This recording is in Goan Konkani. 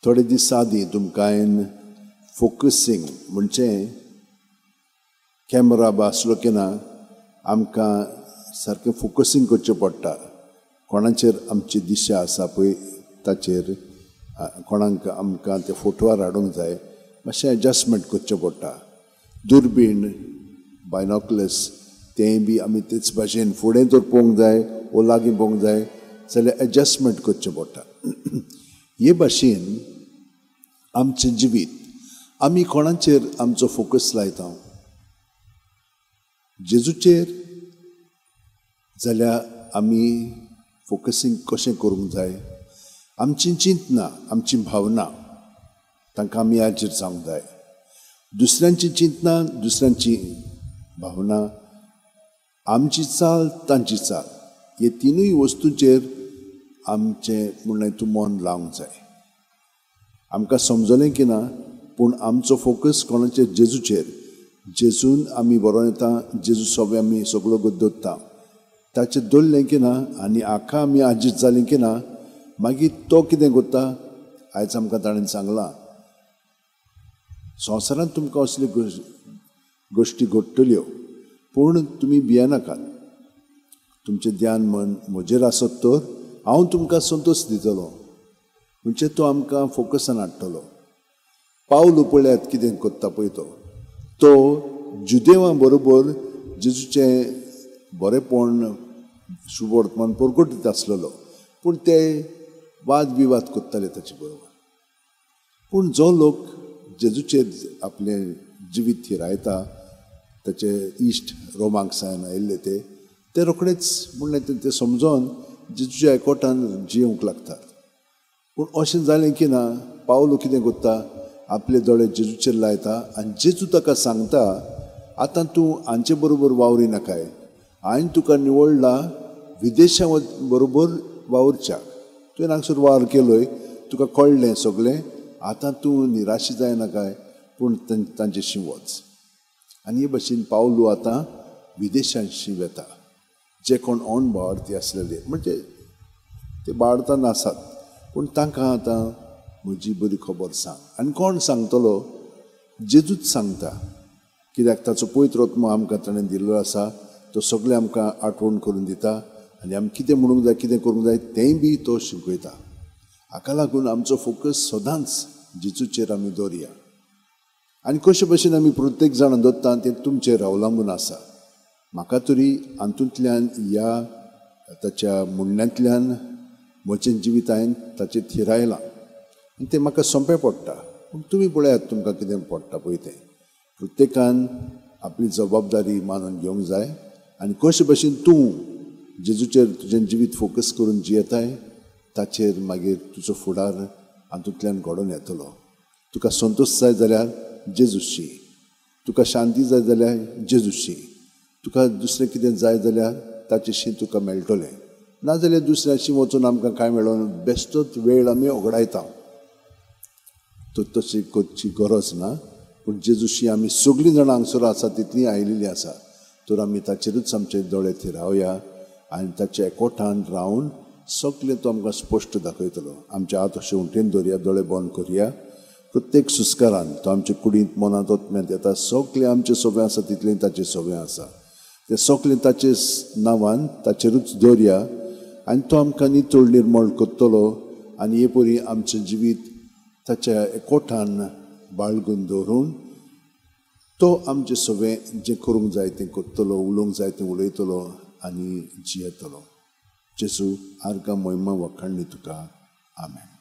थोडे दीस आदीं तुमकां हांवें फोकसींग म्हणजे कॅमरा बा आसलो की ना आमकां सारकें फोकसींग करचें पडटा. कोणाचेर आमची दिशा आसा पळय ताचेर कोणाक आमकां ते फोटवार हाडूंक जाय, मातशें एडजस्टमेंट करचें पडटा. दुर्बीण, बायनॉक्युलर्स तें बी आमी तेच भाशेन फुडें तर पळोवंक जाय वो लागीं पळोवंक जाय जाल्यार एडजस्टमेंट करचें पडटा. हे भाशेन आमचें जिवीत आमी कोणाचेर आमचो फोकस लायता, जेजूचेर, जाल्यार आमी फोकसींग कशें करूंक जाय. आमची चिंतना, आमची भावना तांकां आमी हाजीर जावंक जाय. दुसऱ्यांची चिंतना, दुसऱ्यांची भावना, आमची चाल, तांची चाल, हे तिनूय वस्तूंचेर आमचें म्हणलें तूं मन लावंक जाय. आमकां समजलें की ना, पूण आमचो फोकस कोणाचेर? जेजूचेर. जेजून आमी बरोवन येता, जेजू सगळें आमी सगळो दवरता, ताचेर दवरलें की ना आनी आका आमी आजीत जालीं की ना, मागीर तो कितें करता? आयज आमकां ताणें सांगलां, संवसारांत तुमकां असल्यो गोश्टी घडटल्यो, पूण तुमी भियेनाकात. तुमचें ध्यान मन म्हजेर आसत तर हांव तुमकां संतोश दितलो. म्हणजे तो आमकां फोकसान हाडटलो. पावल पळयात कितें करता पळय तो, तो जुदेवा बरोबर जेजूचें बरेंपण शुभवर्तमान परगटीत आसलेलो, पूण ते वाद विवाद करताले ताचे बरोबर. पूण जो लोक जेजूचेर आपलें जिवीत थिरायता, ताचे इश्ट रोमाक सावन आयिल्ले ते रोखडेच म्हणलें ते समजोन जेजूच्या एकवटान जियोंक लागतात. पूण अशें जालें की ना, पावलो कितें करता? आपले दोळे जेजूचेर लायता आनी जेजू ताका सांगता, आतां तूं हांचे बरोबर वावरी नाकाय, हांवें तुका निवडला विदेशा बरोबर वावुरच्याक. तुवें हांगसर वावर केलोय, तुका कळ्ळें सगळें, आतां तूं निराशी जायनाकाय, पूण तांचेशी वच. आनी हे भशेन पावलू आतां विदेशांशी वता, जे कोण ऑन भावार्थी आसलेले, म्हणजे ते भारतांत आसात, पूण तांकां आतां म्हजी बरी खबर सांग. आनी कोण सांगतलो? जेजूच सांगता. कित्याक ताचो पवित्र आत्मो आमकां ताणें दिल्लो आसा, तो सगळें आमकां आठवण करून दिता आनी आमी कितें म्हणूंक जाय, कितें करूंक जाय तेंय बी तो शिकयता. हाका लागून आमचो फोकस सदांच जेजूचेर आमी दवरया. आनी कशे भशेन आमी प्रत्येक जाणां दवरता तें तुमचेर अवलंबून आसा. म्हाका तरी हातूंतल्यान ह्या ताच्या म्हणण्यांतल्यान म्हजें जिवीत हांवें ताचेर थिरायलां आनी तें म्हाका सोंपें पडटा. पूण तुमी पळयात तुमकां कितें पडटा पळय तें. प्रत्येकान आपली जबाबदारी मानून घेवंक जाय आनी कशे भशेन तूं जेजूचेर तुजें जिवीत फोकस करून जियेताय ताचेर मागीर तुजो फुडार हातूंतल्यान घडोवन येतलो. तुका संतोश जाय जाल्यार जेजूशी, तुका शांती जाय जाल्यार जेजूशी, तुका दुसरें कितें जाय जाल्यार ताचेशी तुका मेळटलें. नाजाल्यार दुसऱ्याशी वचून आमकां कांय मेळोन बेश्टोच वेळ आमी ओगडायता. तर तशी करची गरज ना, पूण जेजूशी आमी सगळीं जाणां हांगसर आसा तितलीं आयिल्लीं आसा, तर आमी ताचेरूच आमचे दोळे थिरावया आनी ताच्या एकवटान रावन सगळें तो आमकां स्पश्ट दाखयतलो. आमचे हात अशें उंटेन दवरया, दोळे बंद करया. प्रत्येक सुस्कारान तो आमचे कुडींत, मनांत, आत्म्यांत येता. सगळें आमचें सगळें आसा तितलें ताचें सगळें आसा, तें सगळें ताचे नांवान ताचेरूच दवरया आनी तो आमकां नितळ निर्मळ करतलो. आनी हे परी आमचें जिवीत ताच्या एकवटान बाळगून दवरून तो आमचें सगळें जें करूंक जाय तें करतलो, उलोवंक जाय तें उलयतलो आनी जियेतलो. जेजू, आर्गां मोहिमा वखाणणी तुका. आमेन.